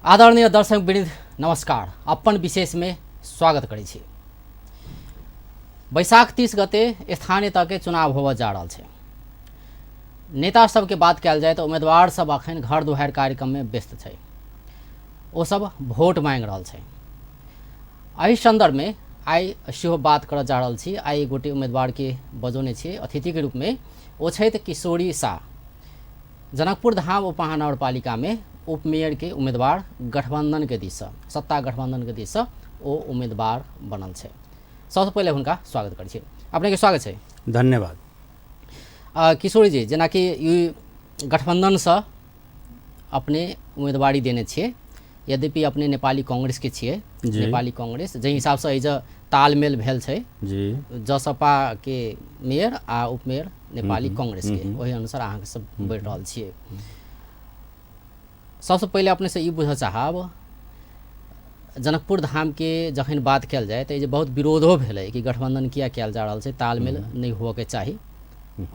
आदरणीय दर्शक वृंद नमस्कार। अपन विशेष में स्वागत करै छी। बैसाख 30 गते स्थानीय तह के चुनाव होबऽ जा रहल छै। नेता सबके बात कयल जाय तऽ उम्मीदवार सब अखन घर दुहारि कार्यक्रम में व्यस्त छै, ओ सब वोट मांगि रहल छै। एहि संदर्भ में आइ सेहो बात करऽ जा रहल छी। आइ एक गोटे उम्मीदवार के बजौने छियै अतिथि के रूप में, ओ छथि किशोरी शाह, जनकपुर धाम उपमहानगरपालिका में उपमेयर के उम्मीदवार गठबंधन के दिससँ, सत्ता गठबंधन के दिससँ ओ उम्मीदवार बनल छै। सबसँ पहिले हुनका स्वागत करै छी। अपने के स्वागत छै। धन्यवाद। किशोरी जी, जेनाकि ई गठबंधनसँ अपने उम्मीदवारी देने छियै, यद्यपि अपने नेपाली कांग्रेस के छियै, नेपाली कांग्रेस जाहि हिसाबसँ एहि जे तालमेल भेल छै जी जसपा के मेयर आ उपमेयर नेपाली कांग्रेस के, ओहि अनुसार अहाँके सब बढ़ि रहल छियै। सबसँ पहिले अपनेसँ ई बुझऽ चाहब, जनकपुर धामके जखन बात कयल जाय तऽ ई जे बहुत विरोधो भेलै कि गठबंधन किया कयल जा रहल छै, तालमेल नहि होअके चाही,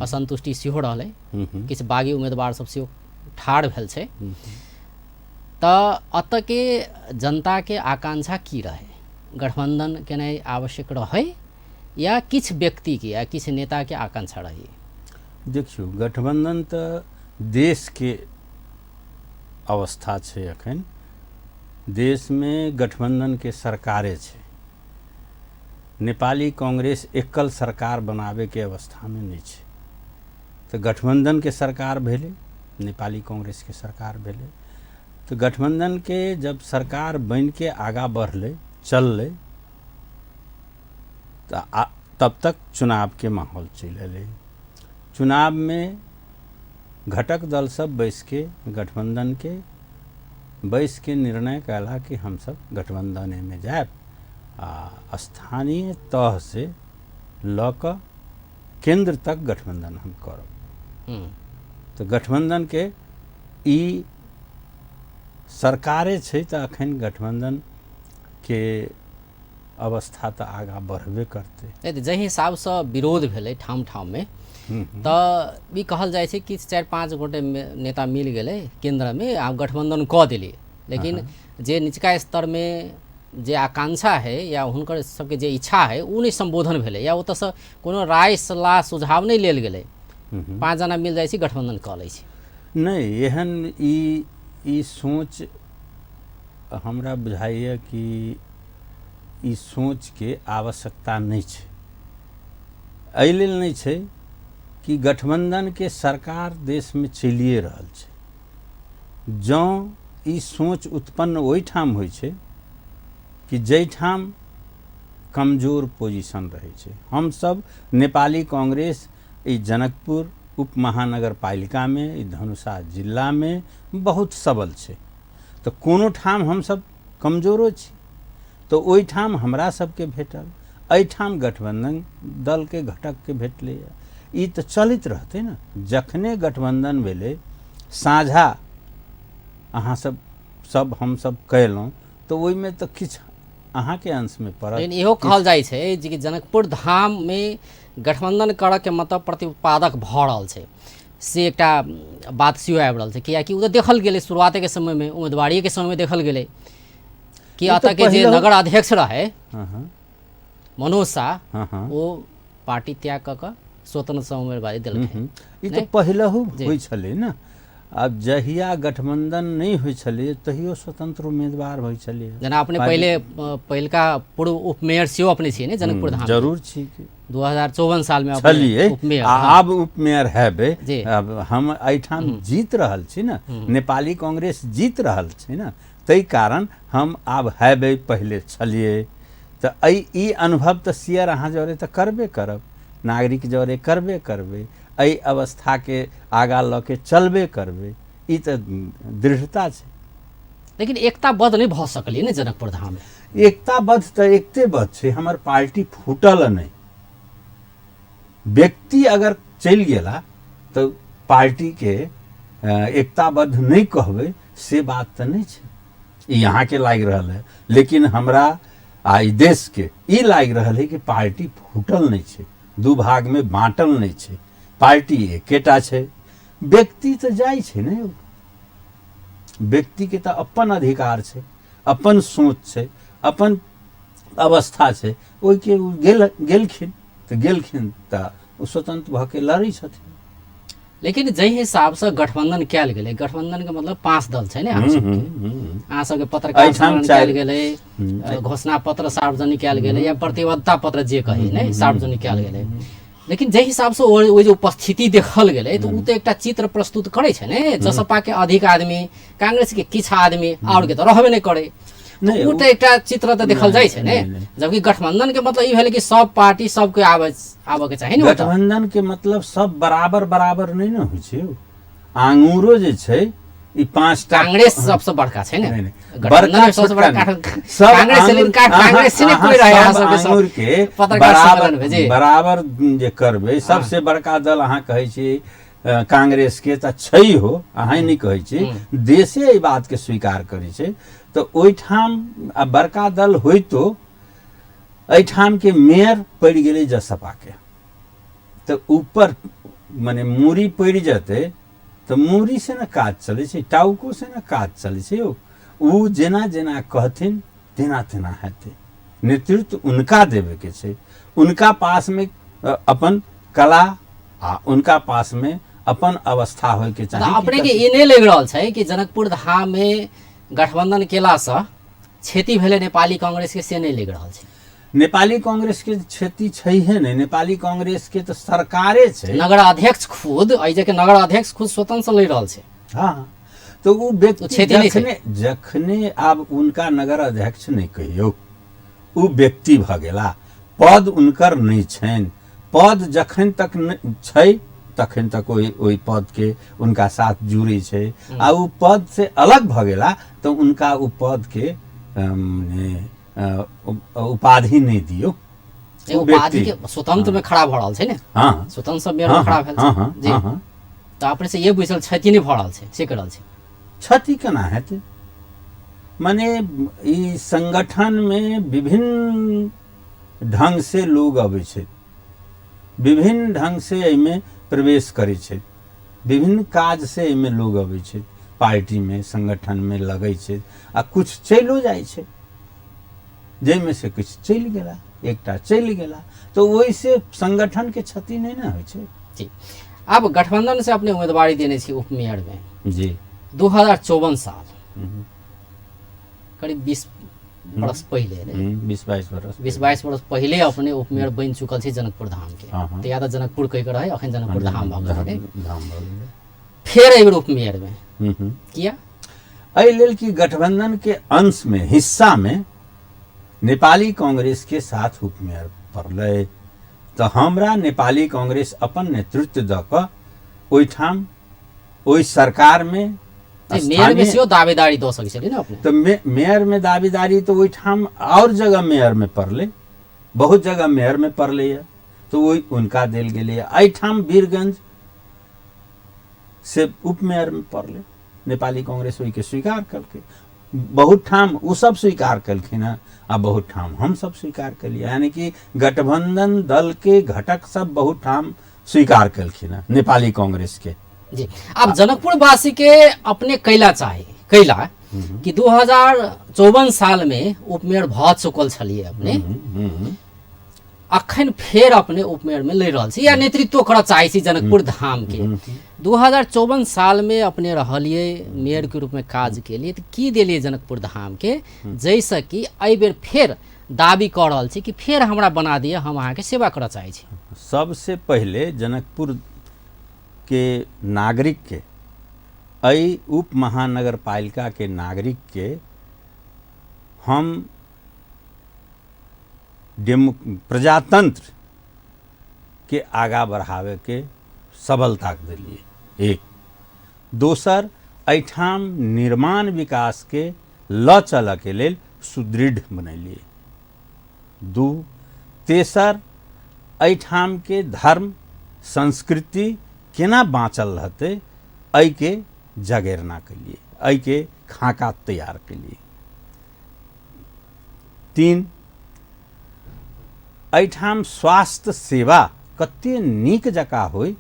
असंतुष्टि सेहो रहलै, किछु बागी उम्मीदवार सब सेहो ठाढ़ भेल छै। तऽ एतऽके जनताके आकांक्षा की रहै? गठबंधन केनाइ आवश्यक रहै या किछु व्यक्तिके या किछु नेताके आकांक्षा रहै? देखियौ, गठबंधन तऽ देशके अवस्था छै। अखन देशमे गठबंधनके सरकारे छै। नेपाली कांग्रेस एकल सरकार बनाबैके अवस्थामे नहि छै, तऽ गठबंधनके सरकार भेलै, नेपाली कांग्रेसके सरकार भेलै। तऽ गठबंधनके जब सरकार बनिके आगाँ बढ़लै, चललै, तऽ तब तक चुनावके माहौल चलि अयलै। चुनावमे घटक दल सब बैसके गठबंधनके बैसके निर्णय कयला कि हमसब गठबंधनेमे जायब आ स्थानीय तहसँ लऽ कऽ केन्द्र तक गठबंधन हम करब। तऽ गठबंधनके ई सरकारे छै, तऽ अखन गठबंधनके अवस्था तऽ आगाँ बढ़बे करतै। नहि तऽ जाहि हिसाबसँ विरोध भेलै ठाम ठाममे, तऽ ई कहल जाइ छै कि 4-5 गोटे नेता मिल गेलै केन्द्रमे आ गठबंधन कऽ देलियै, लेकिन जे निचका स्तरमे जे आकांक्षा है या हुनकर सबके जे इच्छा है ओ नहि सम्बोधन भेलै या ओतऽसँ कोनो राय सलाह सुझाव नहि लेल गेलै। 5 जना मिल जाइ छै गठबंधन कऽ लै छै। नहि, एहन ई सोच हमरा बुझाइए कि ई सोचके आवश्यकता नहि छै। एहि लेल नहि छै कि गठबंधनके सरकार देशमे चलिए रहल छै। जँ ई सोच उत्पन्न ओहिठाम होइ छै कि जाहिठाम कमजोर पोजिशन रहै छै। हमसब नेपाली कांग्रेस ई जनकपुर उप महानगरपालिकामे, ई धनुषा जिलामे बहुत सबल छै, तऽ कोनो ठाम हमसब कमजोरो छी, तऽ ओहिठाम हमरा सबके भेटल, एहिठाम गठबंधन दलके घटकके भेटलैए। ई तऽ चलैत रहतै ने। जखने गठबंधन भेलै, साझा अहाँ सब सब हमसब कयलहुँ, तऽ ओहिमे तऽ किछु अहाँके अंशमे पड़त। लेकिन इहो कहल जाइ छै जे कि जनकपुर धाममे गठबंधन करऽके मतलब प्रतिउत्पादक भऽ रहल छै, से एकटा बात सेहो आबि रहल छै। कियाकि ओ तऽ देखल गेलै शुरुआतेके समयमे, उम्मीदवारीके समयमे देखल गेलै कि एतऽ के जे नगर अध्यक्ष रहै मनोज शाह, ओ पार्टी त्याग कऽ कऽ स्वतंत्र उम्मीदवारी देलकै। ई तऽ पहिलहु होइ छलै ने। आब जहिया गठबंधन नहि होइ छलै तहियो स्वतंत्र उम्मीदवार होइ छलै। जेना अपने पहिले पहिलका पूर्व उपमेयर सेहो अपने छियै ने जनकपुर धाम? जरूर छी। 2054 साल में छलियै, आब उपमेयर हेबै। अब हम एहिठाम जीत रहल छी ने, नेपाली कांग्रेस जीत रहल छै ने, ताहि कारण हम आब हेबै, पहिले छलियै। तऽ एहि ई अनुभव तऽ शेयर अहाँ जरे तऽ करबे करब, नागरिक जरे करबे करबै, एहि अवस्थाके आगाँ लऽ के चलबे करबै, ई तऽ दृढ़ता छै। लेकिन एकताबद्ध नहि भऽ सकलै ने जनकपुर धाममे। एकताबद्ध तऽ एकतेबद्ध छै, हमर पार्टी फूटल नहि। व्यक्ति अगर चलि गेला तऽ पार्टीके एकताबद्ध नहि कहबै से बात तऽ नहि छै। ई अहाँके लागि रहल है, लेकिन हमरा आ ई देशके ई लागि रहल है कि पार्टी फूटल नहि छै, दू भागमे बाँटल नहि छै, पार्टी एकेटा छै। व्यक्ति तऽ जाइ छै ने। व्यक्तिके तऽ अपन अधिकार छै, अपन सोच छै, अपन अवस्था छै, ओहिके ओ गेलखिन तऽ गेलखिन, तऽ ओ स्वतंत्र भऽ के लड़ै छथिन। लेकिन जाहि हिसाबसँ गठबंधन कयल गेलै, गठबंधन के मतलब 5 दल छै ने अहाँ सबके, अहाँ सबके पत्रकार सम्मेलन कयल गेलै, घोषणा पत्र सार्वजनिक कयल गेलै या प्रतिबद्धता पत्र जे कही ने सार्वजनिक कयल गेलै, लेकिन जाहि हिसाबसँ ओहि जे उपस्थिति देखल गेलै तऽ ओ तऽ एकटा चित्र प्रस्तुत करै छै ने। जसपा के अधिक आदमी, कांग्रेस के किछु आदमी, आओर के तऽ रहबे नहि करै, ओ तऽ एकटा चित्र तऽ देखल जाइ छै ने। जबकि गठबंधन के मतलब ई भेलै कि सब पार्टी सबके आबऽ के चाही ने। गठबंधन के मतलब सब बराबर बराबर नहि ने होइ छै। आंगुरो जे छै ई 5टा, कांग्रेस सबसे बड़का छै ने, बड़का सबसे बड़का कांग्रेस से कोई रहे आंगुर के बराबर बराबर जे करबै, सबसे बड़का दल अहाँ कहै छी कांग्रेस के तऽ छै हो, अहाँ नहि कहै छी, देशे एहि बात के स्वीकार करै छै। तऽ ओहिठाम आ बड़का दल होइतो एहिठाम के मेयर पड़ि गेलै जसपा के, तऽ ऊपर मने मूड़ी पड़ि जेतै तऽ मूड़ी से ने काज चलै छै, टाउको से ने काज चलै छै। ओ जेना जेना कहथिन तेना तेना हेतै। नेतृत्व उनका देबेके छै, उनका पासमे अपन कला आ उनका पासमे अपन अवस्था होइके चाही। अपने के ई नहि लागि रहल छै कि जनकपुर धाम में गठबंधन केलासँ क्षति भेलै नेपाली कांग्रेस के, से नहि लागि रहल छै? नेपाली कांग्रेस के क्षति छैहे नहि, नेपाली कांग्रेस के तऽ सरकारे छै। नगर अध्यक्ष खुद एहि जे नगर अध्यक्ष खुद स्वतंत्र लड़ि रहल छै। हाँ, तऽ ओ व्यक्ति जखने जखने आब उनका नगर अध्यक्ष नहि कहियौ, ओ व्यक्ति भऽ गेला, पद उनकर नहि छनि। पद जखन तक छै तखन तक ओहि ओहि पदके उनका साथ जुड़ै छै, आ ओ पद से अलग भऽ गेला तऽ उनका ओ पदके उपाधि नहि दियौ। उपाधि के स्वतंत्र में खड़ा भऽ रहल छै ने। हाँ, स्वतंत्र सब मेयर में खड़ा भेल छै जी। तऽ अपने से ये बुझल क्षति नहि भऽ रहल छै से कह रहल छै? क्षति केना हेतै? माने ई संगठन में विभिन्न ढंग से लोग अबै छै, विभिन्न ढंग से एहिमे प्रवेश करै छै, विभिन्न काज से एहिमे लोग अबै छै, पार्टी में संगठन में लगै छै, आ कुछ चलिओ जाइ छै, जाहिमे से किछु चलि गेला, एकटा चलि गेला, तऽ ओहिसे संगठन के क्षति नहि ने होइ छै। जी, आब गठबंधन से अपने उम्मीदवारी देने छी उपमेयर में जी, 2054 साल, करीब 20 बरस पहिले, 20-22 बरस, 20-22 बरस पहिले अपने उपमेयर बनि चुकल छी जनकपुर धाम के। तऽ या तऽ जनकपुर कहि के रहे, अखन जनकपुर धाम भऽ गेल। फेर एहि बेर उपमेयर में किया? एहि लेल कि गठबंधन के अंश में, हिस्सा में नेपाली कांग्रेस के साथ उपमेयर पड़लै, तऽ हमरा नेपाली कांग्रेस अपन नेतृत्व दऽ कऽ ओहिठाम ओहि सरकार में मेयर में सेहो दावेदारी दऽ सकै छलै ने अपने? तऽ मेयर में दावेदारी तऽ ओहिठाम और जगह मेयर में पड़लै, बहुत जगह मेयर में पड़लै यऽ, तऽ ओहि उनका देल गेलै। एहिठाम वीरगंज से उपमेयर में पड़लै, नेपाली कांग्रेस ओहिके स्वीकार केलकै, बहुत ठाम ओ सब स्वीकार केलखिन हँ, आ बहुत ठाम हम सब स्वीकार केलियै, यानी कि गठबंधन दल के घटक सब बहुत ठाम स्वीकार केलखिन हँ नेपाली कांग्रेस के। जी, आब जनकपुर वासी के अपने कैला चाही, कैला कि 2054 साल में उपमेयर भऽ चुकल छलियै अपने, अखन फेर अपने उपमेयर में लड़ि रहल छी या नेतृत्व करऽ चाहै छी जनकपुर धाम के। 2054 साल में अपने रहलियै, मेयर के रूप में काज केलियै, तऽ की देलियै जनकपुर धाम के जाहिसँ कि एहि बेर फेर दाबी कऽ रहल छी कि फेर हमरा बना दिअ, हम अहाँके सेवा करऽ चाहै छी? सबसे पहिले जनकपुर के नागरिक के, एहि उप महानगरपालिका के नागरिक के हम प्रजातंत्र के आगा बढ़ावे के सबलता देलिए एक। दोसर, एहिठाम निर्माण विकास के लऽ चलऽ के लेल सुदृढ़ बनेलिए दू। तेसर, एहिठाम के धर्म संस्कृति केना बाँचल रहतै एहिके जगेरना केलिए, एहिके खाका तैयार केलिए। तीन, एहिठाम स्वास्थ्य सेवा कते नीक जकाँ होइ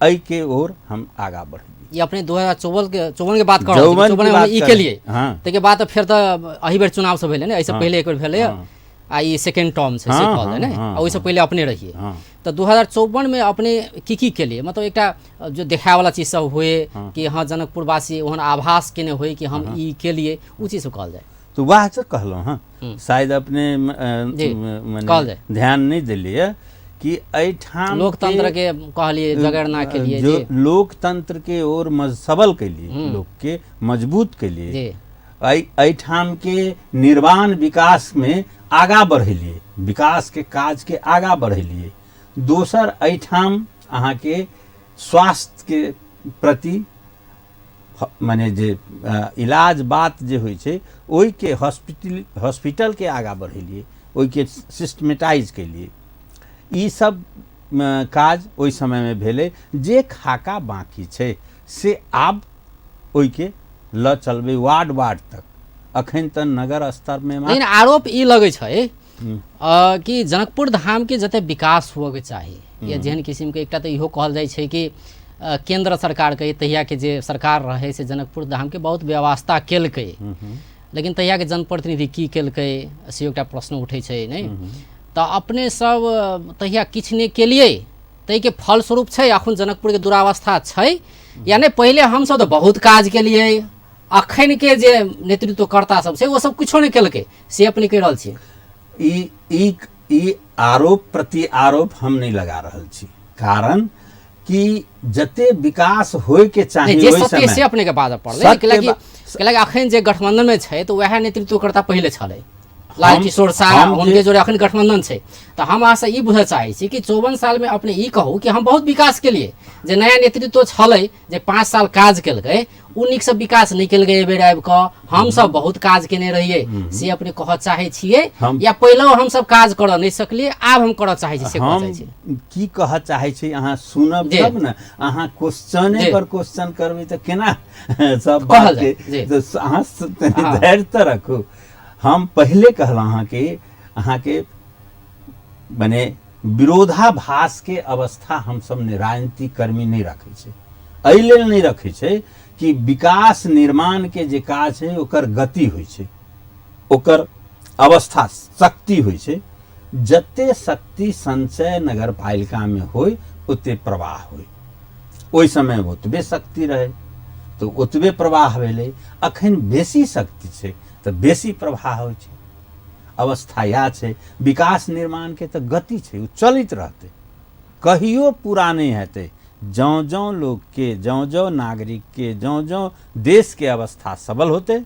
एहिके ओर हम आगाँ बढ़लियै। ई अपने 2054 के 54 के बात कर रहल छी, 54 54 के में हम बात ई कर- केलिए। हाँ। ताहिके बाद फेर तऽ एहि बेर चुनाव सब भेलै ने, एहिसँ हाँ। पहिले एक बेर भेलै। हाँ। आ ई सेकेंड टर्म छै से हाँ, कहल जाय ने। हाँ, आ ओहिसँ पहिले अपने रहिए। हाँ। तऽ 2054 में अपने की की केलिए, मतलब एकटा जो देखाय वाला चीज सब हुए कि हाँ जनकपुरवासी ओहन आभास केने होय कि हम ई केलिए, उ चीज सब कहल जाय। तऽ वएह तऽ कहलहुँ हँ, शायद अपने जी, मने कहल जाय। ध्यान नहि देलियै कि एहिठाम लोकतंत्र के कहलिए जगरना के लिए। जो जी। लोकतंत्र के ओर सबल केलिए, लोक के मजबूत केलिए। एहिठाम के निर्माण विकास में आगा बढ़ेलिए, विकास के काज के आगा बढ़ेलिए। दोसर, एहिठाम अहाँके स्वास्थ्य के प्रति मने जे इलाज बात जे होइ छै, ओहिके हॉस्पिटल हॉस्पिटलके आगा बढ़ेलिए, ओहिके सिस्टमेटाइज केलिए। ई सब काज ओहि समयमे भेलै। जे खाका बाँकी छै से आब ओहिके लऽ चलबै वार्ड वार्ड तक। अखन तऽ नगर स्तरमे लेकिन आरोप ई लगै छै कि जनकपुर धाम के जते विकास हुअके चाही या जेहन किसिमके, एकटा तऽ इहो कहल जाइ छै कि केंद्र सरकारके, तहियाके जे सरकार रहै से जनकपुर धामके बहुत व्यवस्था केलकै, लेकिन तहियाके जनप्रतिनिधि की केलकै से एकटा प्रश्न उठै छै नहि? तऽ अपने सब तहिया किछु नहि केलियै, ताहिके फलस्वरूप छै अखन जनकपुरके दुरावस्था छै या नहि? पहिले हमसब तऽ बहुत काज केलियै, अखन के जे नेतृत्वकर्ता सब छै ओ सब किछो नहि केलकै, से अपने कहि रहल छियै? ई ई ई आरोप प्रति आरोप हम नहि लगा रहल छी, कारण कि जते विकास होय के चाही नहि, जे ओहि सत्य समय से अपने के बाजऽ पड़लै। सत्य कैलाकि कैलाकि अखन जे गठबंधन में छै तऽ वएह नेतृत्वकर्ता पहिले छलै, लाल किशोर शाह, हुनके जोड़े अखन गठबंधन छै। तऽ हम अहाँसँ ई बुझऽ चाहै छी कि 54 साल में अपने ई कहू कि हम बहुत विकास केलिए, जे नया नेतृत्व छलै जे 5 साल काज केलकै ओ नीकसँ विकास नहि केलकै, एहि बेर आबि कऽ हमसब बहुत काज केने रहियै, से अपने कहऽ चाहै छियै या पहिलो हमसब काज करऽ नहि सकलियै, आब हम करऽ चाहै छी, से कहऽ हम चाहै छियै? की कहऽ चाहै छी अहाँ सुनब तब ने। अहाँ क्वेश्चने पर क्वेश्चन करबै तऽ केना सब कहल बात जाय, के जी। तऽ अहाँ तनी धैर्य तऽ रखू। हम पहिले कहलहुँ अहाँके, अहाँके मने विरोधाभास के अवस्था हमसब ने राजनीतिक कर्मी नहि रखै छै। एहि लेल नहि रखै छै कि विकास निर्माण के जे काज छै ओकर गति होइ छै, ओकर अवस्था शक्ति होइ छै। जते शक्ति संचय नगरपालिका में होइ ओते प्रवाह होइ। ओहि समय ओतबे शक्ति रहे तऽ ओतबे प्रवाह भेलै। अखन बेसी शक्ति छै तऽ बेसी प्रवाह होइ छै। अवस्था इएह छै। विकास निर्माण के तऽ गति छै, ओ चलैत रहतै, कहियो पूरा नहि हेतै। जँ जँ लोकके, जँ जँ नागरिकके, जँ जँ देशके अवस्था सबल होतै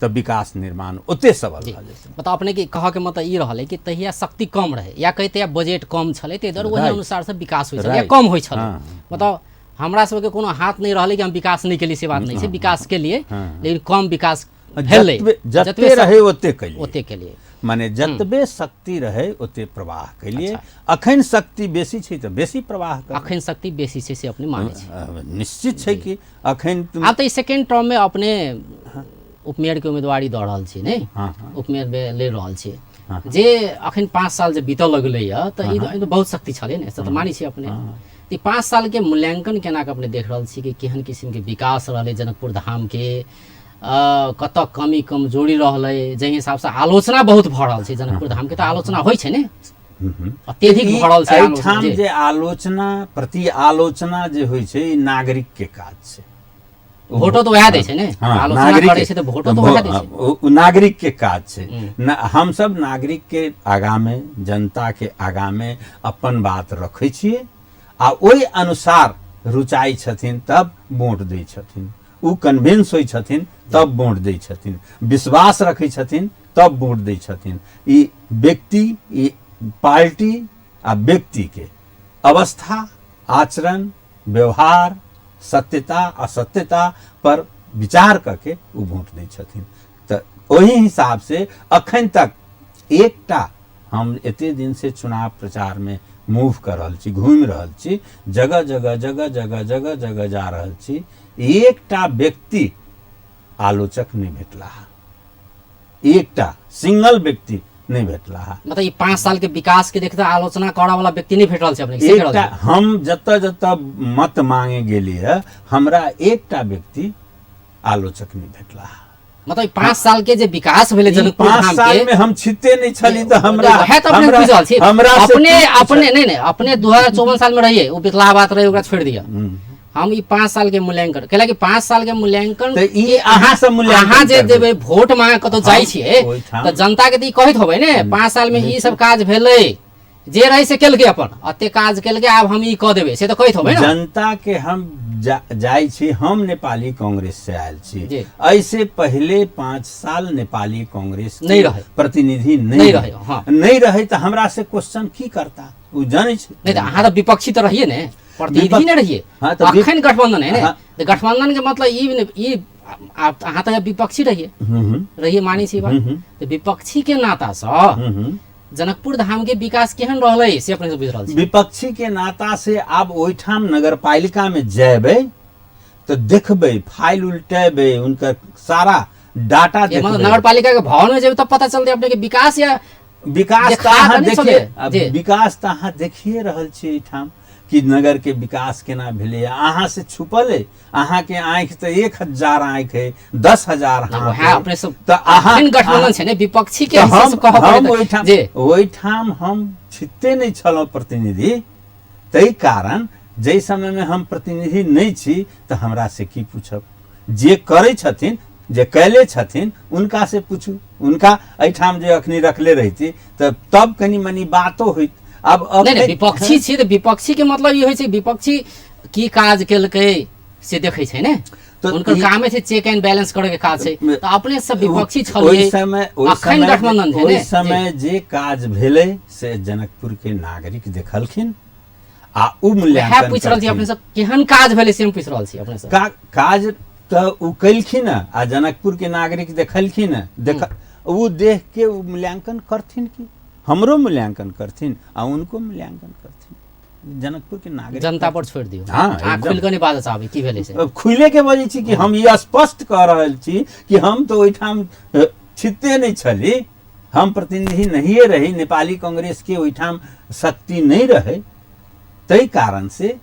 तऽ विकास निर्माण ओते सबल भऽ जेतै। मतलब अपने के कहऽ के मतलब ई रहलै कि तहिया शक्ति कम रहै या कही तहिया बजट कम छलै, ताहि दुआरे ओहि अनुसार से विकास होइ छलै या कम होइ छलै। मतलब हमरा सबके कोनो हाथ नहि रहलै कि हम विकास नहि केलियै, से बात नहि छै। विकास केलियै, लेकिन कम विकास भेलै। जतबे जतबे रहै ओते केलियै। ओते केलियै। माने जतबे शक्ति रहै ओते प्रवाह केलियै। अखन शक्ति बेसी छै तऽ बेसी प्रवाह करबै। अखन शक्ति बेसी छै से अपने मानै छै? निश्चित छै कि अखन आब तऽ ई सेकेंड टर्म में अपने उपमेयर के उम्मीदवारी दऽ रहल छी नहि? हाँ। उपमेयर लड़ि रहल छी। जे अखन 5 साल जे बीतऽ लगलैया तऽ ई तऽ बहुत शक्ति छलै ने, से तऽ मानै छी अपने। तऽ ई 5 साल के मूल्यांकन केना कऽ अपने देख रहल छी कि केहन किसिम के विकास रहलै जनकपुर धाम के, कतऽ कमी कमजोरी रहलै? जाहि हिसाबसँ आलोचना बहुत भऽ रहल छै जनकपुर धाम के, तऽ आलोचना होइ छै ने, अत्यधिक भऽ रहल छै आलोचना। एहिठाम जे आलोचना प्रति आलोचना जे होइ छै, ई नागरिक के काज छै। वोटो तऽ वएह दै छै ने? हाँ, आलोचना नागरिक करै छै तऽ वोटो तऽ वएह दै छै। ओ नागरिक के काज छै। हमसब नागरिक के आगामे, जनता के आगामे अपन बात रखै छियै आ ओहि अनुसार रुचाइ छथिन तब वोट दै छथिन, ओ कन्विंस होइ छथिन तब वोट दै छथिन, विश्वास रखै छथिन तब वोट दै छथिन। ई व्यक्ति, ई पार्टी आ व्यक्ति के अवस्था, आचरण, व्यवहार, सत्यता असत्यता पर विचार करके ओ वोट दै छथिन। तऽ ओहि हिसाब से अखन तक एकटा हम एते दिन से चुनाव प्रचार में मूव कर रहल छी, घूमि रहल छी, जगह जगह जगह जगह जगह जगह जा रहल छी, एकटा व्यक्ति आलोचक नहि भेटला, एकटा सिंगल व्यक्ति नहि भेटला हा। मतलब ई 5 साल के विकास के देखते आलोचना करऽ वाला व्यक्ति नहि भेटल छै अपने के, से कहि रहल एकटा छी। हम जतऽ जतऽ मत मांगे गेलियै हमरा एकटा व्यक्ति आलोचक नहि भेटला हा। मतलब ई 5 साल के जे विकास भेलै ई जनकपुर 5 धाम साल के में हम छिते नहीं छली तऽ हमरा वएह तऽ अपने हमरा बुझि रहल छी। हमरा से अपने की पूछत? अपने नहीं नहीं अपने 2054 साल में रहिए, वो बितला बात रहे, ओकरा छोड़ दिया। हम ई 5 साल के मूल्यांकन कैला कि 5 साल के मूल्यांकन तऽ ई अहाँ सब मूल्यांकन अहाँ जे करबै। देबै वोट मांगे कतौ जाइ छियै ओहिठाम- तऽ जनता के तऽ ई कहैत होबै ने 5 साल में ई सब काज भेलै, जे रहे से केलकै, अपन एते काज केलकै, आब हम ई कऽ देबै, से तऽ कहैत होबै ने। जनता के हम जाइ छी, हम नेपाली कांग्रेस से आयल छी, जी। एहिसे पहिले 5 साल नेपाली कांग्रेस के नहि रहै। प्रतिनिधि नहि नहीं रहै, हाँ। नहीं रहै तऽ हमरा से क्वेश्चन की करता ओ जानै छै। नहीं तऽ अहाँ तऽ विपक्षी तऽ रहिए ने, प्रतिनिधि विपक्ष- ने रहिए। हाँ, तऽ विप- अखन गठबंधन है ने, हाँ। तऽ गठबंधन के मतलब ई ने, ई अहाँ तऽ विपक्षी रहिए, रहिए मानै छी बात, तऽ विपक्षी के नाता सँ जनकपुर धाम के विकास केहन रहलै से अपने से बुझि रहल छी। विपक्षी के नाता से आब ओहिठाम नगरपालिका में जेबै तऽ देखबै, फाइल उल्टेबै, उनकर सारा डाटा ये मतलब देखबै। नगरपालिका के भवन में जेबै तब पता चलतै अपने के विकास या विकास देखा तऽ अहाँ तऽ नहि देखिए, चलै। आब जी। विकास तऽ अहाँ देखिए रहल छी एहिठाम कि नगर के विकास केना भेलै। अहाँ से छुपल अइ, अहाँ के आँखि तऽ 1000 आँखि है, 10,000 हाथ वएह है। अपने सब तऽ अहाँ एहन गठबंधन छै ने विपक्षी के तऽ हिस्सा हम से कहऽ हम पड़ै ओहिठाम जे ओहिठाम हम छिते नहि छलहुँ प्रतिनिधि, ताहि कारण जाहि समयमे हम प्रतिनिधि नहि छी तऽ हमरा से की पूछब। जे करै छथिन, जे कैले छथिन, उनका से पूछू। उनका एहिठाम जे अखनी रखले रहिती तऽ तब कनि मनि बातो होइत। आब नहीं नहीं विपक्षी छी तऽ विपक्षी के मतलब ई होइ छै विपक्षी की काज केलकै से देखै छै ने, तऽ हुनकर ई- कामे छै चेक एंड बैलेंस करे के काज छै। तऽ अपने सब विपक्षी ओहि छलियै, समय ओहि अखन समय गठबंधन छै ओहि ने। समय जे काज भेलै से जनकपुर के नागरिक देखलखिन आ उ वएह मूल्यांकन पूछि रहल छी करथिन। अपने सब केहन काज भेलै से हम पूछि रहल छी अपने सब। काज तऽ उ केलखिन आ जनकपुर के नागरिक देखलखिन, देख उ देख के उ मूल्यांकन करथिन कि हमरो मूल्यांकन करथिन आ उनको मूल्यांकन करथिन जनकपुर के नागरिक। जनता पर छोड़ि दियौ। हाँ, अहाँ एकदम। खुलि कऽ नहि बाजऽ चाहबै की भेलै से? अब खुले के बजै छी कि हम ई स्पष्ट कऽ रहल छी कि हम तऽ ओहिठाम छिते नहि छली, हम प्रतिनिधि नहिए रही, नेपाली कांग्रेस के ओहिठाम शक्ति नहि रहै, ताहि कारण से।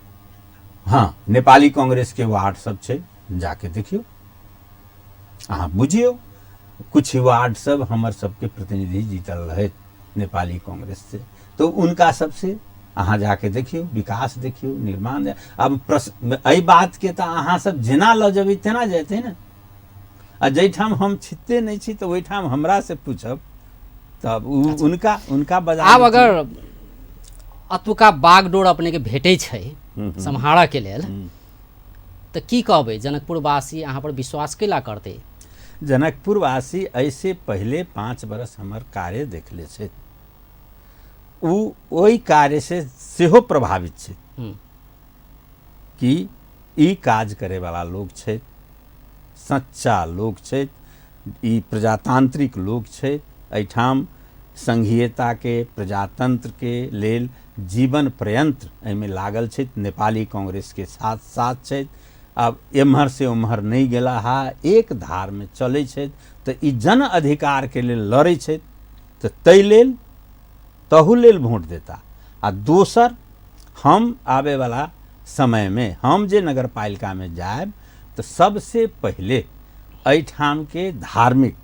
हाँ, नेपाली कांग्रेस के वार्ड सब छै, जाके देखियौ, अहाँ बुझियौ, कुछ वार्ड सब हमर सबके प्रतिनिधि जीतल रहै नेपाली कांग्रेस से, तो उनका सबसे अहाँ जाके देखियौ, विकास देखियौ, निर्माण। आब प्रश्न एहि बातके तऽ अहाँ सब जेना लऽ जेबै तेना जेतै ने, आ जाहिठाम हम छिते नहि छी तऽ ओहिठाम हमरा से पूछब तब उनका उनका बजा। आब अगर अतुका बागडोर अपने के भेटै छै सम्हारऽ के लेल तऽ की कहबै जनकपुरवासी अहाँ पर विश्वास कैला करतै? जनकपुरवासी ऐसे पहिले 5 बरस हमर कार्य देखले छै, उ ओहि कार्य से सेहो प्रभावित छै कि ई काज करैवला लोक छै, सच्चा लोक छै, ई प्रजातांत्रिक लोक छै, एहिठाम संघीयताके प्रजातंत्रके लेल जीवन पर्यंत एहिमे लागल छथि, नेपाली कांग्रेसके साथ साथ छथि, आब एम्हर से ओम्हर नहि गेला हा, एक धारमे चलै छथि, तऽ ई जन अधिकारके लेल लड़ै छथि, तऽ ताहि लेल तहू लेल वोट देता। आ दोसर हम आबैवला समयमे हम जे नगरपालिकामे जायब तऽ सबसे पहिले एहिठामके धार्मिक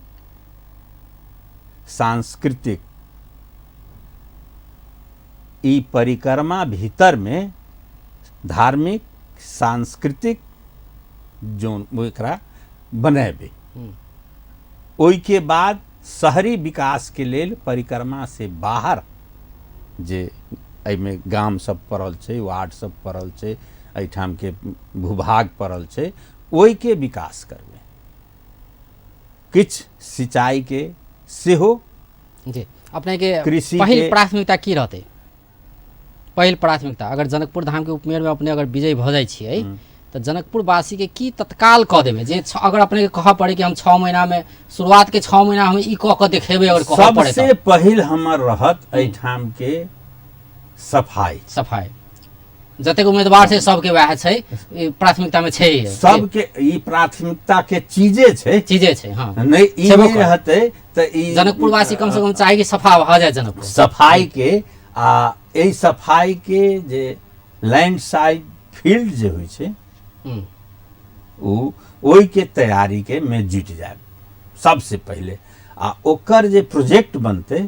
सांस्कृतिक ई परिक्रमा भीतरमे धार्मिक सांस्कृतिक जोन एकरा बनेबै, ओहिके बाद शहरी विकासके लेल परिक्रमा से बाहर जे एहिमे गाम सब पड़ल छै, वार्ड सब पड़ल छै, एहिठामके भूभाग पड़ल छै, ओहिके विकास करबै। किछु सिंचाईके सेहो जी। अपने के कृषि पहिल के- प्राथमिकता की रहतै? पहिल प्राथमिकता अगर जनकपुर धाम के उपमेयर में अपने अगर विजयी भऽ जाइ छियै तऽ जनकपुर वासी के की तत्काल कऽ देबै जे अगर अपने के कहऽ पड़े कि हम 6 महीना में शुरुआत के 6 महीना हम ई कऽ कऽ देखेबै, अगर कहऽ पड़े सबसे पहिल हमर रहत एहिठाम के सफाई। सफाई जतेक उम्मीदवार छै सबके वएह छै, ई प्राथमिकता में छै। सबके ई प्राथमिकता के चीजे छै, चीजे छै। हाँ, नहि ई छेबो नहि करै। रहतै तऽ ई जनकपुरवासी कम से कम चाहे कि सफा भऽ जाए जनकपुर। सफाई के आ एहि सफाई के जे लैंड साइड फील्ड जे होइ छै, ओ ओहिके तैयारी के में जुटि जायब सबसे पहिले। आ ओकर जे प्रोजेक्ट बनतै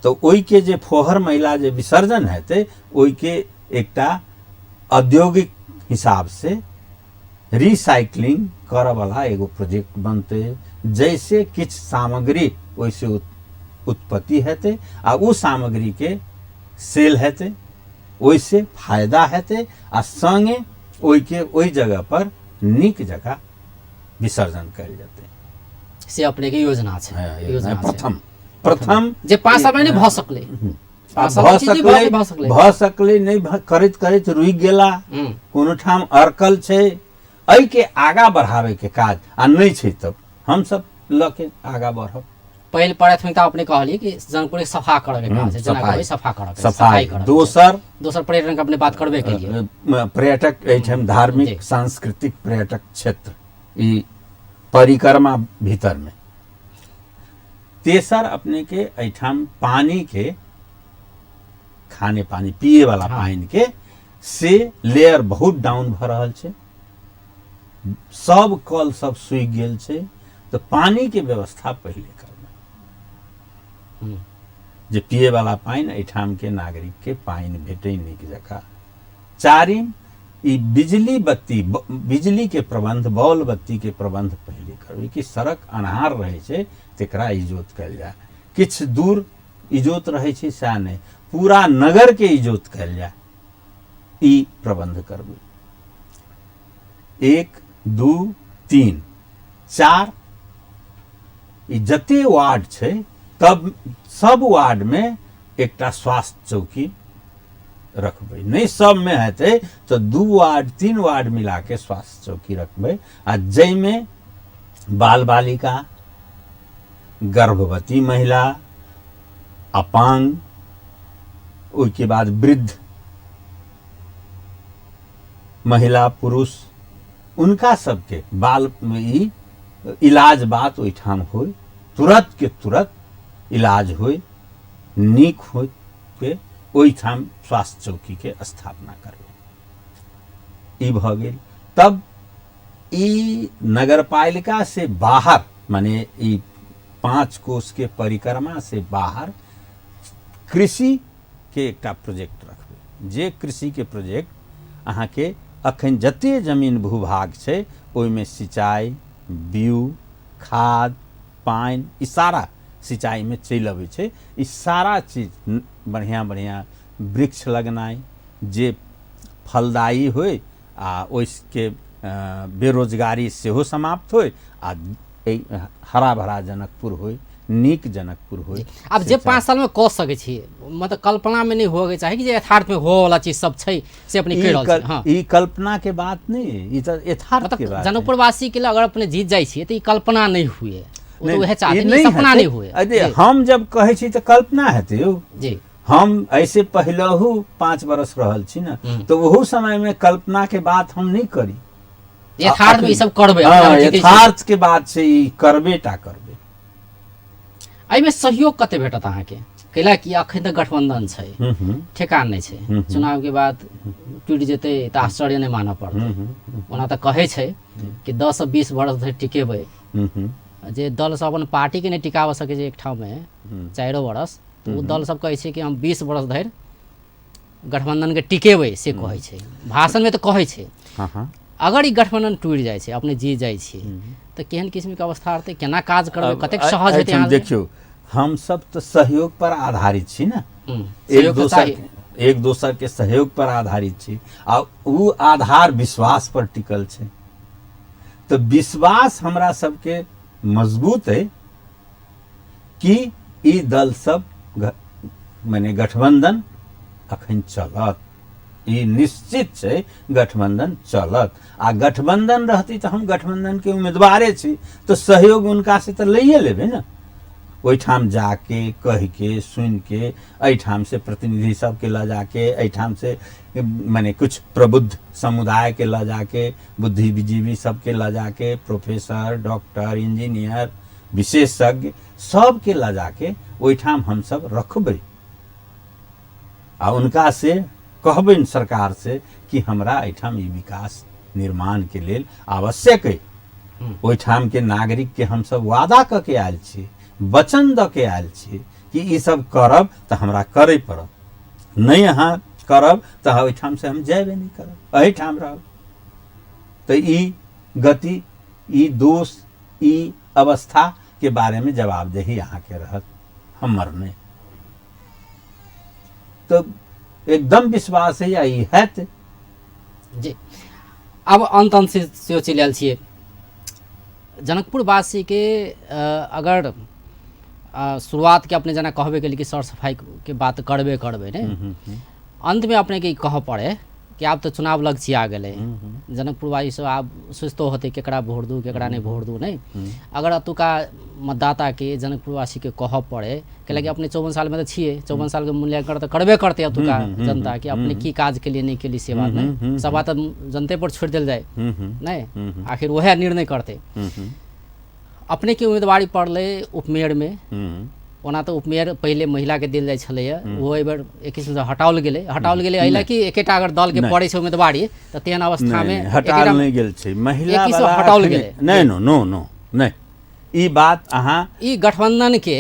तऽ ओहिके जे फोहर मैला जे विसर्जन हेतै ओहिके एकटा औद्योगिक हिसाब से रिसाइकलिंग करऽवला एगो प्रोजेक्ट बनतै, जैसे किछु सामग्री ओहिसे उत्पत्ति हेतै आ ओ सामग्रीके सेल हेतै, ओहिसे फायदा हेतै आ संगे ओहिके ओहि जगह पर नीक जगह विसर्जन कयल जेतै। से अपने के योजना छै। हाँ, योजना छै। प्रथम प्रथम जे 5 साल में नहि भऽ सकलै। आ पाँच साल भऽ चीज नहि सकलै, भऽ सकलै। भऽ सकलै नहि, करैत करैत रुकि गेला, कोनो ठाम अड़कल छै। एहिके आगा बढ़ाबैके काज आ नहि छै तब हमसब लऽ के आगा बढ़ब। पहिल प्राथमिकता अपने कहलियै कि जनकपुर के सफा करऽ के काज छै, जेना सफाई। कहबै सफा करऽ के, सफाई सफाई करऽ के। दोसर दोसर पर्यटन के अपने बात करबे केलियै। पर्यटक एहिठाम धार्मिक सांस्कृतिक पर्यटक क्षेत्र ई परिक्रमा भीतर में। तेसर अपने के एहिठाम पानी के, खाने पानी पिए वाला पानी के से लेयर बहुत डाउन भऽ रहल छै, सब कल सब सूखि गेल छै, तऽ पानी के व्यवस्था पहिले करबै जे पिए वाला पानि एहिठाम के नागरिक के पानि भेटै नीक जकाँ। चारिम ई बिजली बत्ती, बिजली के प्रबंध, बॉल बत्ती के प्रबंध पहिले करबै कि सड़क अन्हार रहै छै तेकरा इजोत कयल जाय, किछु दूर इजोत रहै छै सएह नहि, पूरा नगर के इजोत कयल जाय, ई प्रबंध करबै। 1 2 3 4 ई जते वार्ड छै तब सब वार्ड में एकटा स्वास्थ्य चौकी रखबै, नहि सब में हेतै तऽ 2 वार्ड 3 वार्ड मिला के स्वास्थ्य चौकी रखबै, आ जाहिमे बाल बालिका, गर्भवती महिला, अपांग, ओहिके बाद वृद्ध महिला पुरुष, उनका सबके बाल ई इलाज बात ओहिठाम होय, तुरंत के तुरंत इलाज होय, नीक होय के ओहिठाम स्वास्थ्य चौकी के स्थापना करबै। ई भऽ गेल। तब ई नगरपालिका से बाहर, माने ई 5 कोस के परिक्रमा से बाहर कृषि के एकटा प्रोजेक्ट रखबै, जे कृषि के प्रोजेक्ट अहाँके अखन जते जमीन भूभाग छै ओहिमे सिंचाई, बीउ, खाद, पानि, ई सारा सिंचाई में चलि अबै छै। ई सारा चीज बढ़िआँ बढ़िआँ वृक्ष लगनाइ जे फलदायी होइ आ ओहिके बेरोजगारी सेहो समाप्त होइ आ हरा भरा जनकपुर होइ, नीक जनकपुर होइ। आब जे 5 साल में कऽ सकै छी, मतलब कल्पना में नहीं होके चाही कि जे यथार्थ में होए वाला चीज सब छै से अपने कहि रहल छी। हाँ। ई कल्पना के बात नहीं, ई तऽ यथार्थ मतलब के बात है। जनकपुरवासी के लिए अगर अपने जीत जाइ छियै तऽ ई कल्पना नहीं हुए, ओ तऽ नहीं, वएह चाहते ई नहीं, सपना हेतै। नहीं हुए। अरे हम जब कहै छी तऽ कल्पना हेतै यौ। हम ऐसे पहिलहु 5 बरस रहल छी ने, तऽ ओहू समय में कल्पना के बात हम नहीं करी, यथार्थ में ई सब करबै, हाँ, अपना जीतै छी। यथार्थ के बात छै, ई करबे टा करबै। एहिमे सहयोग कते भेटत अहाँके? कैला कि अखन तक गठबंधन छै, ठेकान नहि छै, चुनाव के बाद टूटि जेतै तऽ आश्चर्य नहि मानऽ पड़तै। ओना तऽ कहै छै कि 10 से 20 बरस धरि टिकेबै, जे दल सब अपन पार्टी के नहि टिकाबऽ सकै छै एक ठाममे 4 बरस, तऽ ओ दल सब कहै छै कि हम 20 बरस धरि गठबंधन के टिकेबै, से कहै छै भाषण में तऽ कहै छै। अगर ई गठबंधन टूटि जाइ छै, अपने जीत जाइ छियै, तऽ केहन किस्म के अवस्था रहतै, केना काज करबै, कतेक सहज हेतै अहाँ लेल? देखियौ, हम सब तऽ सहयोग पर आधारित छी ने, सहयोग तऽ चाही। एक दोसर के सहयोग पर आधारित छी आ उ आधार विश्वास पर टिकल छै। तऽ विश्वास हमरा सबके मजबूत है कि ई दल सब माने गठबंधन अखन चलत, ई निश्चित छै गठबंधन चलत। आ गठबंधन रहती तऽ हम गठबंधन के उम्मीदवारे छी, तऽ सहयोग उनका से तऽ लैए लेबै ने। ओहिठाम जाके कहिके सुनिके एहिठाम से प्रतिनिधि सबके लऽ जाके, एहिठाम से मने कुछ प्रबुद्ध समुदायके लऽ जाके, बुद्धिजीवी सबके लऽ जाके, प्रोफेसर, डॉक्टर, इंजीनियर, विशेषज्ञ सबके लऽ जाके ओहिठाम हमसब रखबै आ उनका से कहबनि सरकार से कि हमरा एहिठाम ई विकास निर्माण के लेल आवश्यक अइ। ओहिठाम के नागरिक के हमसब वादा कऽ के आयल छी, वचन दऽ के आयल छी कि ई सब करब तऽ हमरा करय पड़त, नहि अहाँ करब तऽ ओहिठाम से हम जेबे नहि करब, एहिठाम रहब। तऽ ई गति, ई दोष, ई अवस्था के बारे में जवाबदेही अहाँके रहत, हमर नहि। तो एकदम विश्वास है या ई हैत। जी, आब अंत अंत से सेहो चलि आयल छियै। जनकपुरवासीके अगर शुरुआतके अपने जेना कहबे केली कि सर सफाइके बात करबे करबै ने, अंतमे अपनेके ई कहऽ पड़े कि आब तऽ चुनाव लगचिया गेलै, जनकपुरवासी सब आब सोचितो होतै केकरा वोट दू केकरा नहि वोट दू। नहि, अगर एतुका मतदाताके जनकपुरवासीके कहऽ पड़े, कैलाकि अपने 54 सालमे तऽ छियै, 54 सालके मूल्यांकन तऽ करबे करतै एतुका जनता कि अपने की काज केलियै नहि केलियै, से बात नहि, सब बात तऽ जनते पर छोड़ि देल जाय नहि, आखिर वएह निर्णय करतै। अपनेके उम्मीदवारी पड़लै उपमेयरमे, ओना तऽ उपमेयर पहिले महिलाके देल जाइ छलैए, ओहो एहि बेर एक किसिमसँ हटाओल गेलै। हटाओल गेलै एहि लए कि एकेटा अगर दलके पड़ै छै उम्मीदवारी तऽ तेहन अवस्थामे हटाओल नहि गेल छै महिला एक किसिम हटाओल गेलै। नहि, नो नो नो, नहि, ई बात अहाँ ई गठबंधन के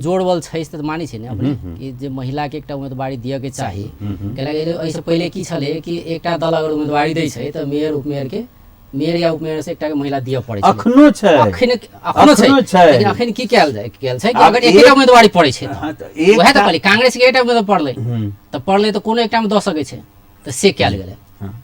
जोड़बल छै तऽ मानै छै ने अपने कि जे महिलाके एकटा उम्मीदवारी दिअके चाही। कैलाकि एहिसँ पहिले की छलै कि एकटा दल अगर उम्मीदवारी दै छै तऽ मेयर उपमेयरके, मेयर या उपमेयर से एकटा के महिला दिअ पड़ै छै। अखनो छै, अखन अखनो छै, छै। लेकिन अखन की कयल जाय, कयल छै कि आब अगर एकेटा उम्मीदवारी पड़ै छै हाँ, तऽ वएह तऽ कहली कांग्रेस के एकटा उम्मीदवार पड़लै तऽ पड़लै तऽ कोनो एकटा मे दऽ सकै छै, तऽ से कयल गेलै।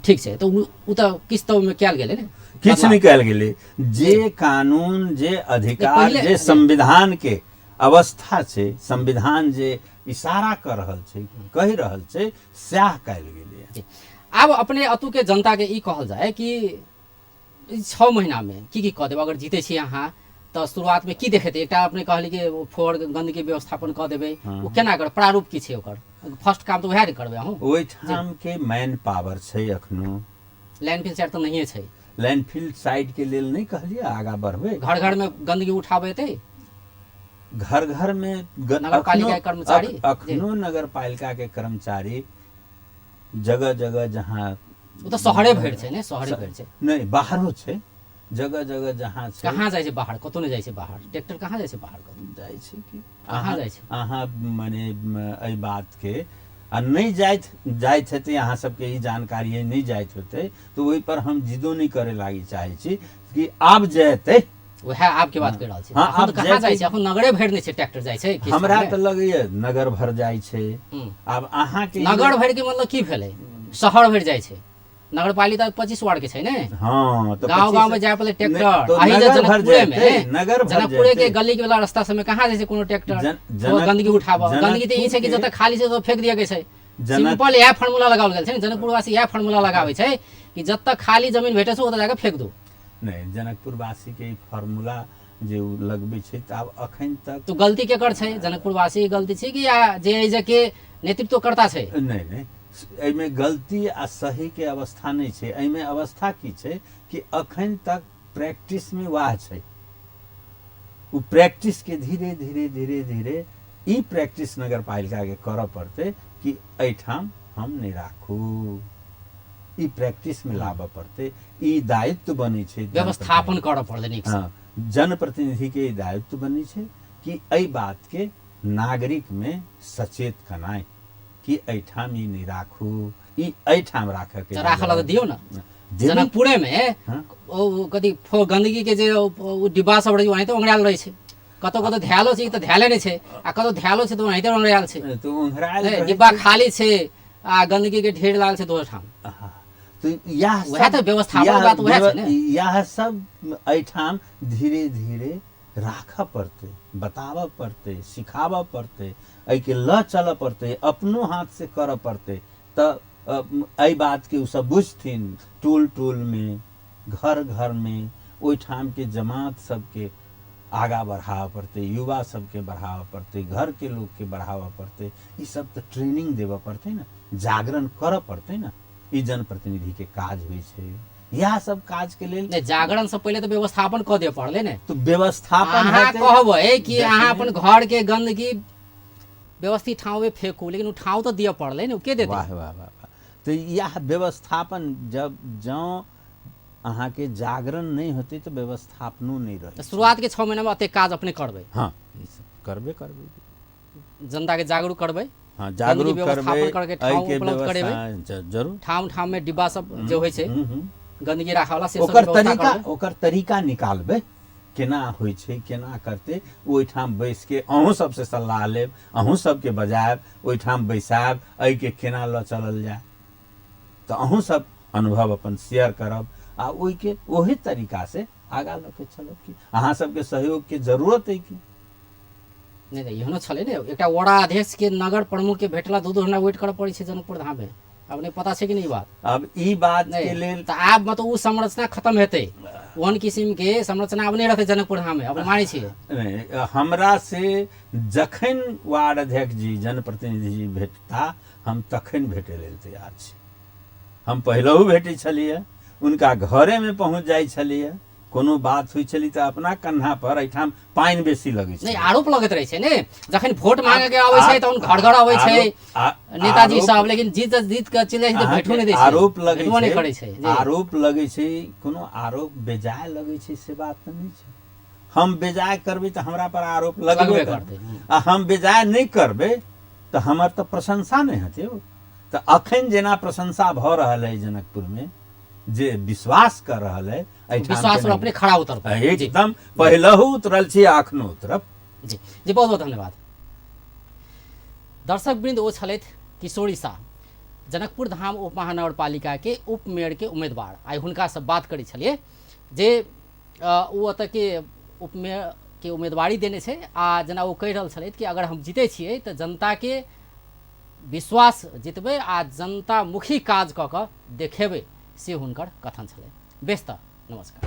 ठीक छै, तऽ उ तऽ किछु तऽ ओहिमे कयल गेलै ने, किछु नहि कयल गेलै। जे कानून, जे अधिकार, जे संविधान के अवस्था छै, संविधान जे इशारा कऽ रहल छै, कहि रहल छै, सएह कयल गेलै। आब अपने अतुके जनता के ई कहल जाय कि 6 महीना में की की कऽ देब अगर जीते छी अहाँ, तऽ शुरुआत में की देखेतै? एकटा अपने कहली कि फोर गंदगी व्यवस्थापन कऽ देबै, ओ केना कर, प्रारूप की छै ओकर? फर्स्ट काम तऽ वएह ने करबै अहूँ। ओहिठाम के मैन पावर छै अखनो, लैंडफिल साइड तऽ नहिए छै। लैंडफिल साइड के लेल नहि कहलियै, आगा बढ़बै। घर घर में गंदगी उठाबेतै, घर घर में नगरपालिका के कर्मचारी, अखनो नगरपालिका के कर्मचारी जगह जगह जहाँ, ओ तऽ शहरे भरि छै ने, शहरे भरि छै नहि, बाहरो छै, जगह जगह जहाँ छै। कहाँ जाइ छै बाहर? कतौ नहि जाइ छै बाहर। ट्रैक्टर कहाँ जाइ छै बाहर? कतौ जाइ छै कि कहाँ जाइ छै? अहाँ मने एहि बात के आ नहि जाइत हेतै, अहाँ सबके ई जानकारी नहि जाइत होतै तऽ ओहि पर हम जिदो नहि करे लागी चाहै छी कि आब जेतै। वएह आब के बात कर रहल छी। हाँ, आब कहाँ जाइ छै? अखन नगरे भरि नहि छै ट्रैक्टर जाइ छै। हमरा तऽ लगैया नगर भर जाइ छै। आब अहाँ के नगर भरि के मतलब की भेलै? शहर भरि जाइ छै। नगरपालिका 25 वार्ड के छै ने। हाँ, तो गांव गांव में जाय पड़ले ट्रैक्टर। अही जे जनकपुरे में, नगर जनकपुरे के गली के वाला रास्ता सब में कहाँ जाइ छै कोनो ट्रैक्टर गंदगी उठाबऽ? गंदगी तऽ ई छै कि जतऽ खाली छै तो फेंक दिअ के छै। सिंपल इएह फार्मूला लगाओल गेल छै ने, जनकपुरवासी इएह फार्मूला लगाबै छै कि जतऽ खाली जमीन भेटै छै ओतऽ जाके फेंक दू। नहि, जनकपुरवासी के ई फार्मूला जे ओ लगबै छै तऽ आब अखन तक तो गलती केकर छै? जनकपुरवासी के गलती छै कि या जे एहि के नेतृत्वकर्ता छै? नहि नहि, एहिमे गलती आ सही के अवस्था नहि छै। एहिमे अवस्था की छै कि अखन तक प्रैक्टिस में वाह छै, ओ प्रैक्टिस के धीरे धीरे धीरे धीरे ई प्रैक्टिस नगरपालिका के करऽ पड़तै कि एहिठाम हम नहि राखू, ई प्रैक्टिस में लाबऽ पड़तै, ई दायित्व बनै छै, व्यवस्थापन करऽ पड़तै नीक से। हाँ, जनप्रतिनिधि के ई दायित्व बनै छै कि एहि बात के नागरिक में सचेत कनाइ कि एहिठाम ई नहि राखू, ई एहिठाम राखऽ के। राखऽ लए दियौ ने जनकपुरे में। ओ कथी गंदगी के जे ओ डिब्बा सब रहै छै ओनाहिते ओंगरायल रहै छै, कतौ कतौ धैलो छै तऽ धैले नहि छै, आ कतौ धैलो छै तऽ ओनाहिते ओंगरायल छै। तऽ ओंघरायल डिब्बा खाली छै आ गंदगी के ढेर लागल छै दोसर ठाम। तऽ इएह वएह तऽ व्यवस्थापन बात वएह छै ने। इएह सब एहिठाम धीरे धीरे राखऽ पड़तै, बताबऽ पड़तै, सिखाबऽ पड़तै, एहिके लऽ चलऽ पड़तै, अपनो हाथ से करऽ पड़तै, तऽ एहि बातके ओ सब बुझथिन। टोल टोलमे, घर घरमे, ओहिठामके जमात सबके आगाँ बढ़ाबऽ पड़तै, युवा सबके बढ़ाबऽ पड़तै, घरके लोकके बढ़ाबऽ पड़तै। ई सब तऽ ट्रेनिंग देबऽ पड़तै ने, जागरण करऽ पड़तै ने। ई जनप्रतिनिधिके काज होइ छै। इएह सब काजके लेल नहि, जागरण से पहिले तऽ व्यवस्थापन कऽ दिअ पड़लै ने। तऽ व्यवस्थापन अहाँ कहबै कि अहाँ अपन घरके गंदगी व्यवस्थित ठाँवमे फेंकू, लेकिन ओ ठाँव तऽ दिअ पड़लै ने, ओ के देतै? वाह वाह वाह वाह। तऽ इएह व्यवस्थापन, जब जँ अहाँके जागरण नहि होतै तऽ व्यवस्थापनो नहि रहै। तऽ शुरुआतके 6 महीनामे एतेक काज अपने करबै? हँ, ई सब करबे करबै। जनताके जागरूक करबै? हँ, जागरूक करबै, करके ठाँव उपलब्ध करेबै जरूर। ठाम ठाममे डिब्बा सब जे होइ छै गंदगी राखै वाला, से ओकर तरीका, ओकर तरीका निकालबै, केना होइ छै, केना करतै। ओहिठाम बैसके अहूँ सबसँ सलाह लेब, अहूँ सबके बजायब, ओहिठाम बैसायब, एहिके केना लऽ चलल जाय, तऽ अहूँ सब अनुभव अपन शेयर करब आ ओहिके ओही तरीकासँ आगाँ लऽ के चलब। कि अहाँ सबके सहयोगके जरूरत अइ कि नहि? नहि, एहनो छलै ने, एकटा वड़ा अध्यक्षके नगर प्रमुखके भेटला 2-2 घंटा वेट करऽ पड़ै छै जनकपुर धाममे। आब नहि पता छै कि नहि ई बात? आब ई बात के लेल तऽ आब मतलब ओ संरचना खत्म हेतै, ओहन किसिम के संरचना आब नहि रहतै जनकपुर धाममे, आब मानै छियै? नहि, हमरा से जखन वार्ड अध्यक्ष जी, जनप्रतिनिधि जी भेटता, हम तखन भेटै लेल तैयार छी। हम पहिलहु भेटै छलियै, हुनका घरेमे पहुँच जाइ छलियै। कोनो बात होइ छली तऽ अपना कन्हा पर, एहिठाम पानि बेसी लगै छै, नहि आरोप लगैत रहै छै ने, जखन वोट मांगे के आबै छै तहन घर घर आबै छै नेताजी सब, लेकिन जीत जीत के चलि जाइ छै तऽ भेटो नहि दै छै। आरोप लगै छै, नहि करै छै, आरोप लगै छै। कोनो आरोप बेजाय लगै छै से बात तऽ नहि छै। हम बेजाय करबै तऽ हमरा पर आरोप लगबे करतै, आ हम बेजाय नहि करबै तऽ हमर तऽ प्रशंसा नहि हेतै। तऽ अखन जेना प्रशंसा भऽ रहल अइ जनकपुरमे, जे विश्वास कर रहल है, विश्वास पर अपने खड़ा उतरबै? एकदम, पहिलहु उतरल छी, अखनो उतरब। जी जी, बहुत बहुत धन्यवाद। दर्शक वृंद, ओ छलथि किशोरी शाह, जनकपुर धाम उप महानगरपालिका के उप मेयर के उम्मीदवार। आइ हुनकासँ बात करै छलियै जे ओ ओतऽ के उप मेयर के उम्मीदवारी देने छै, आ जेना ओ कहि रहल छलथि कि अगर हम जीतै छियै तऽ जनताके विश्वास जितबै आ जनतामुखी काज कऽ कऽ देखेबै, से हुनकर कथन छलै। बेस तऽ नमस्कार।